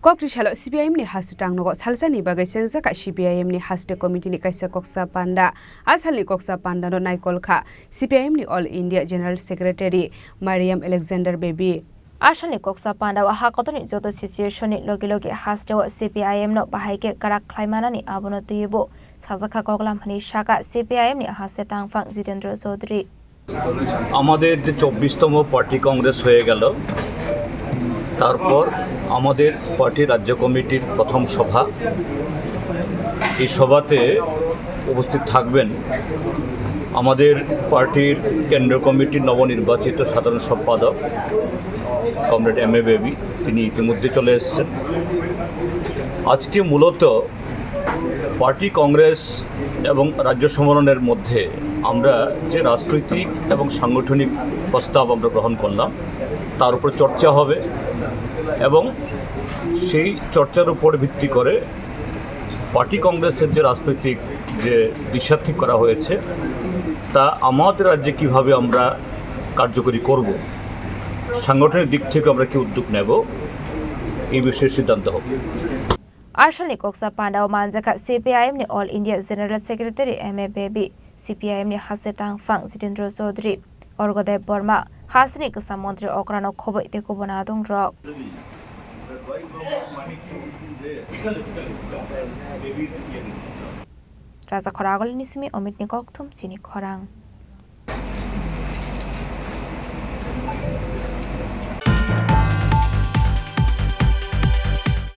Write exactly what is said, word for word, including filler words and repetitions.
Kokri salo C P I M ni haste tangnogo salsani bagwi chengjakha C P I M ni haste committee ni kaisa koksa panda. A salni koksa panda no naikol kha C P I M ni All India General Secretary Mariam Alexander Baby. A salni koksa panda o ha kotorni joto situation ni logi logi haste o C P I M no bahai khe kwrak khlai manani abono twiwi bo sajakha koklam hwnwi sakha C P I M ni haste tangphang Jitendra Chaudhary. আমাদের যে চব্বিশতম পার্টি কংগ্রেস হয়ে গেল, তারপর আমাদের পার্টির রাজ্য কমিটির প্রথম সভা। এই সভাতে উপস্থিত থাকবেন আমাদের পার্টির কেন্দ্রীয় কমিটির নবনির্বাচিত সাধারণ সম্পাদক কমরেড এম এ বেবি, তিনি ইতিমধ্যে চলে এসেছেন। আজকে মূলত পার্টি কংগ্রেস এবং রাজ্য সম্মেলনের মধ্যে আমরা যে রাজনৈতিক এবং সাংগঠনিক প্রস্তাব আমরা গ্রহণ করলাম, তার উপর চর্চা হবে এবং সেই চর্চার উপর ভিত্তি করে পার্টি কংগ্রেসের যে রাজনৈতিক যে দিশা ঠিক করা হয়েছে, তা আমাদের রাজ্যে কিভাবে আমরা কার্যকরী করব, সাংগঠনিক দিক থেকে আমরা কি উদ্যোগ নেব, এই বিষয়ে সিদ্ধান্ত হবে। A salni koksa panda o manjakha C P I M ni All India General Secretary M A Baby, C P I M ni haste tangphang Jitendra Chaudhary, Orgodev Borma, hasteni kwcham montri okrano khobwi tei kubun adongrok. Raja Khoragolni simi Omitni kokthum chini khorang.